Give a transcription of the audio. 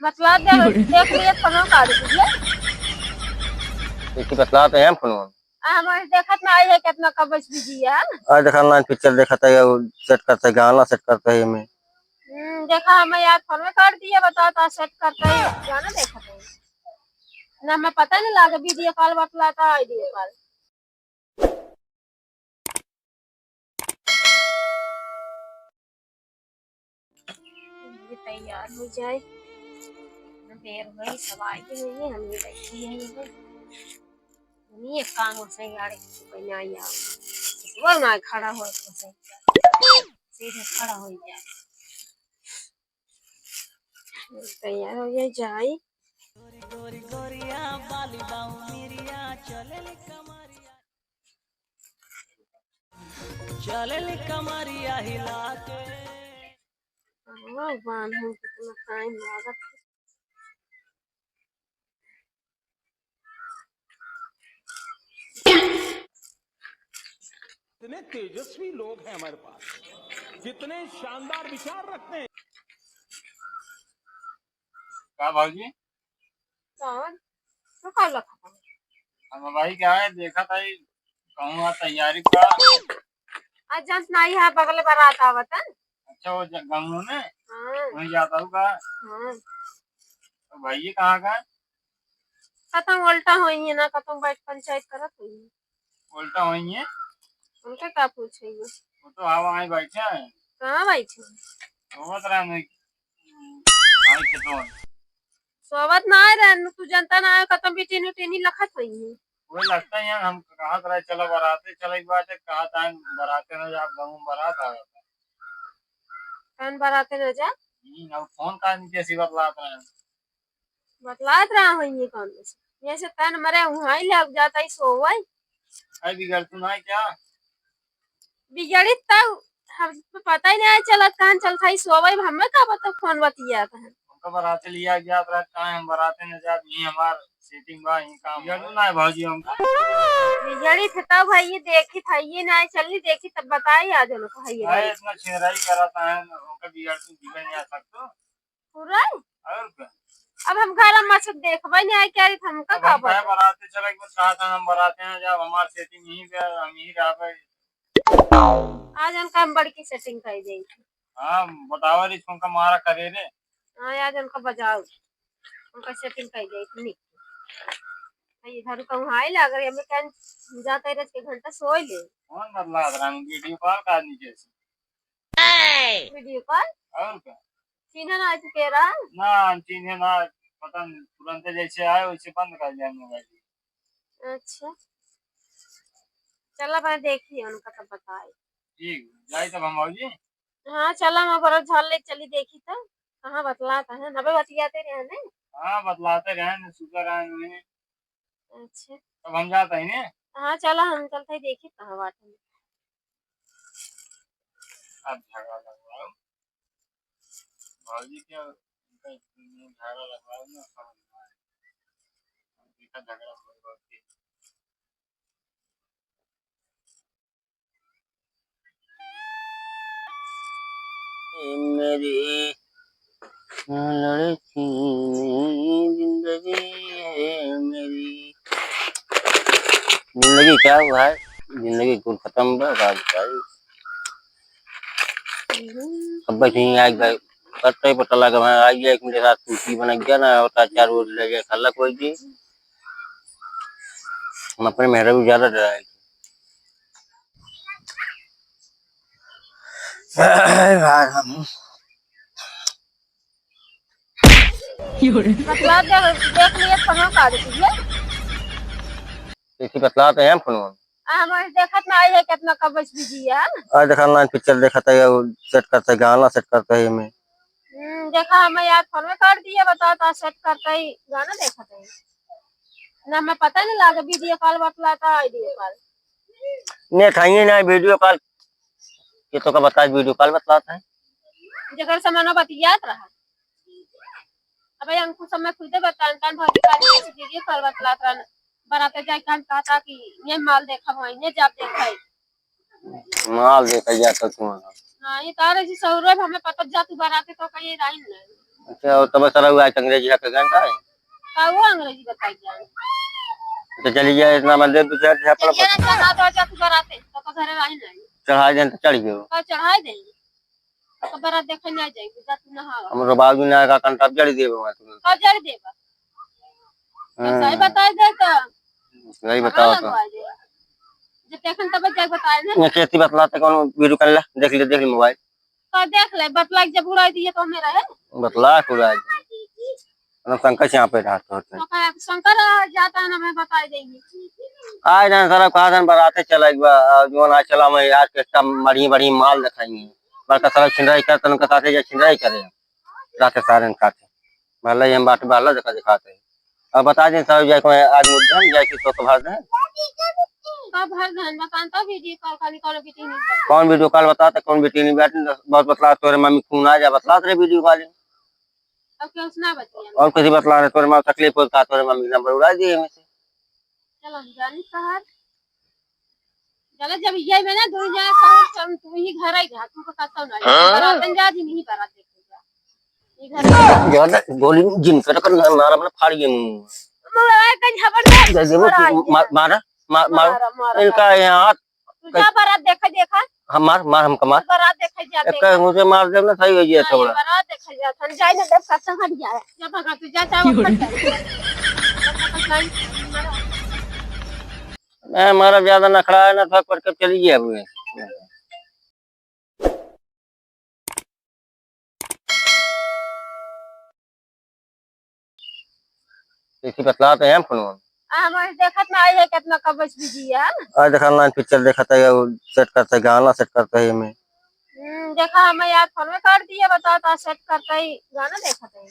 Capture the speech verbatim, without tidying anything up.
बतला दे, देख लिए फोनो काट दीजिए। देखी बतला तो हैं फोनो। आ, हमारे देखत ना आई है कितना कब से बिजी है। आ, देखा ना पिक्चर देखत है, वो सेट करता है, गाना सेट करता है में। हम्म, देखा हमें यार फोन में काट दिया, बताओ तो सेट करता है, गाना देखत है। ना हमें पता नहीं लागे, वीडियो कॉल बतलाता है, ऑडियो कॉल। ये तैयार हो जाए, इतना देर हो गई, सब आई नहीं है, हम ये बैठी है ये। नहीं, एक काम हो सही यार, एक तो कहीं आई आओ। वो ना खड़ा हो तो सही, सीधे खड़ा हो जाए। तैयार हो गया, जाई। गोरी गोरिया बाली बाऊ मिरिया चलेल कमरिया, चलेल कमरिया हिला के। भगवान, हम कितना टाइम लागत है। इतने तेजस्वी लोग हैं हमारे पास, कितने शानदार विचार रखते हैं। का भौजी? कौन? तू का लखा? हम भाई क्या है, देखा था ये कहूँ आ तैयारी का। आज जंत नहीं है, बगल बारात आवत है। अच्छा, वो ज-, गंगू ने? हाँ। वहीं जाता हूँ का? हाँ। तो भाई ये कहाँ का? कतम उल्टा होई है ना, कतम बैठ पंचायत करत होई है। उल्टा होई है? उनके का पूछे ये? वो तो हवा आई बैठे हैं। कहाँ बैठे हैं? सोवत रहे नहीं। आई के तो। सोवत ना आए रहे, तू जनता ना आए, कतम बिटिन उटिन लखत होई है। वो लगता है यार, हम कहा था चलो बराते चले एक बार, कहा था बराते ना जा, गाँव में बरात आ गया। कौन बराते ना जा? हम्म, अब फोन का नीचे सी बतलात रहे हैं। बतलात रहा हूँ ये कौन से? ये से तन मरे वहाँ ही लग जाता है सोवई। अरे बिगड़ तू ना क्या? बिगड़ी तब हम तो पता ही नहीं चलत कहाँ चलत है सोवई, हमें का पता फोन बतियात है। हमका बराते लिया गया, रात कहाँ हम बराते न जात, यही हमार सेटिंग बा, यही काम बिगड़ू ना है भौजी हमका। बिगड़ी थे तब है ये देखी था, ये ना चलनी देखी तब बताई आज उनको है ये अरे भाई। इतना छेड़ाई करत है, हमका बिगड़ तू बिगड़ नहीं सकतो। पूरा? और का? अब हम घर में से देखबे नहीं आए क्या रे, हमका अब का हम पता? बराते चले के कहा था हम बराते हैं, जब हमार सेटिंग यहीं पे, हम यहीं रहबे। आज उनका हम बड़की सेटिंग कर देंगे। हाँ, बतावा रे, उनका मारा करे रे। हाँ, आज उनका बजाओ, उनका सेटिंग कर देंगे। नहीं, ये घर का वहाँ ही लग रही, हमें कहीं जाते रह के घंटा सोए ले। कौन बतला रहा है? वीडियो कॉल का नीचे से। वीडियो कॉल? और का? चिन्हे ना तू के रहा? ना, हम चिन्हे ना, पता नहीं, तुरंते जैसे आए वैसे बंद कर दिया मोबाइल। अच्छा, चला भाई देखिए उनका तब बताए। ठीक, जाई तब हम आओ जी। हाँ, चला हम बड़ा झाल ले चली देखी तब, कहाँ बतलाता है, नबे बतियाते रहे ने। हाँ, बतलाते रहे ने, सुगर आए हुए। अच्छा। तब हम जाता ही ने। हाँ, चला हम चलते ही देखी कहाँ बाटे। अब झगड़ा लगवाओ। भौजी के उनका झगड़ा लगवाओ ना, समझ में आए। देखा झगड़ा हो गया। ए मेरी लड़की नहीं जिंदगी है मेरी। जिंदगी क्या हुआ है? जिंदगी कुल खत्म बा, का बताई? अब बस यहीं आ गए, कतई पता लगा, मैं आ गया, एक मेरे साथ कुर्सी बन गया ना, होता चार रोज ले गया, खलक हो गई। हम अपने मेहरा भी ज्यादा डराए। बतला दे, देख लिए, कहाँ का आदत है? देखी, बतलाते हैं फोन में। आ, हमारे देखत ना आई है, कितना कब से बिजी है। आ, देखा ना, पिक्चर देखत है, वो सेट करता है, गाना सेट करता है में। हम्म, देखा, हमें यार फोन में काट दिया, बताओ तो सेट करता ही, गाना देखत है। ना हमें पता नहीं लागे, वीडियो कॉल बतलाता, ऑडियो कॉल। नेट है ही ना, वीडियो कॉल के तो का बता, वीडियो कॉल बतलाता है। जेकर से मनो बतियात रहा। अबे अंकुर सब में खुदे बतान, कान भौजी कान से वीडियो कॉल बतलात रहा। बराते जाए कान कहता कि ये माल देखा भाई, ये जाप देखा है। माल देखा जाता तू। हाँ, ये तारे जी सौरभ हमें पता जा तू बराते तो कहीं राइन नहीं। अच्छा, और तब सारा हुआ है अंग्रेजी का गान का है? का वो अंग्रेजी बताई जाए? तो चली जाए, इतना मंदिर दूसरा झापड़ चलिए ना, चढ़ा दो, जा तू बराते, तो, तो घरे रही नहीं। चढ़ाई दें तो चढ़ गयो। का चढ़ाई दें? तो बरात देखे ना जाए, जा तू नहावा। हम रो बाबू ना का कंटा जड़ देबे वहाँ तू। का जड़ देबा? हाँ। सही बताई दे तो। सही बताओ तो। लगवा दे। जब देखन तब जाए बताए ना। ये कैसी बतलाते कौन वीडियो कर ले, देख ले, देख ले मोबाइल। तो देख ले, बतला के जब उड़ाई दिए तो हमें रहे। बतला के उड़ाई दिए। मतलब शंकर से यहाँ पे रहते होते हैं। तो कहे, "शंकर आ जाता है ना, मैं बताई देंगे।" आज ना सारा कहा था बराते चला एक बार, आ, जो ना चला मैं आज के कम मड़ी बड़ी माल दिखाएंगे। बड़का सारा छिंदराई कर, तन का साथे जा छिंदराई करे। राते सारे खाते। भले ही हम बात बाला जगह दिखाते हैं। अब बता दें साहब, जाए कोई आज मुद्दा हम जाए कि तो, तो भर दें। कब भर दें? बताएं तो वीडियो कॉल खाली कौन बेटी नहीं बता। कौन वीडियो कॉल बताते, कौन बेटी नहीं बैठी? बहुत बतला तोरे मम्मी खून आ जा, बतला तेरे वीडियो कॉल। अब क्या उसने बतिया? और किसी बतला रहे, तोरे माँ तकलीफ होता, तोरे मम्मी नंबर उड़ा दिए हमें से। चलो, हम जानी शहर। चलो, जब ये में ना दो जने शहर, चल, तू ही घर आई जा, तू को कत्तो ना जा। हाँ? बरातन जा, जी नहीं बरात देखे जा। ये घर ज्यादा गोली जिन कर कर ना मारा, मैंने फाड़ गया मुंह। मोबाइल का झपड़ दे। जय जय वो बड़ा तू मा-, मारा, मा-, मारो। मारा, मारा, इनका मारा। यहाँ हाथ तू जा बरात देखा, देखा। हम मार, मार हमका मार। बरात देखा जा, एक देखा। मुझे मार देना सही हो गया नहीं, थोड़ा। बरात देखा जा, हम जाए ना, देख सत्संग हट जाए। जा भगा, तू जा, चाहे वो फट जाए। मैं हमारा ज्यादा नखड़ा है ना, था करके चली गया हुए। देखी बतलात है हम फोनवा। आ, हम आज देखत ना आई है, कितना कब से बिजी है ना। आज देखा ना पिक्चर देखत है, वो सेट करता है, गाना सेट करता है हमें। हम्म, देखा हमें यार फोन में कर दिया, बताओ तो सेट करता ही गाना देखत है।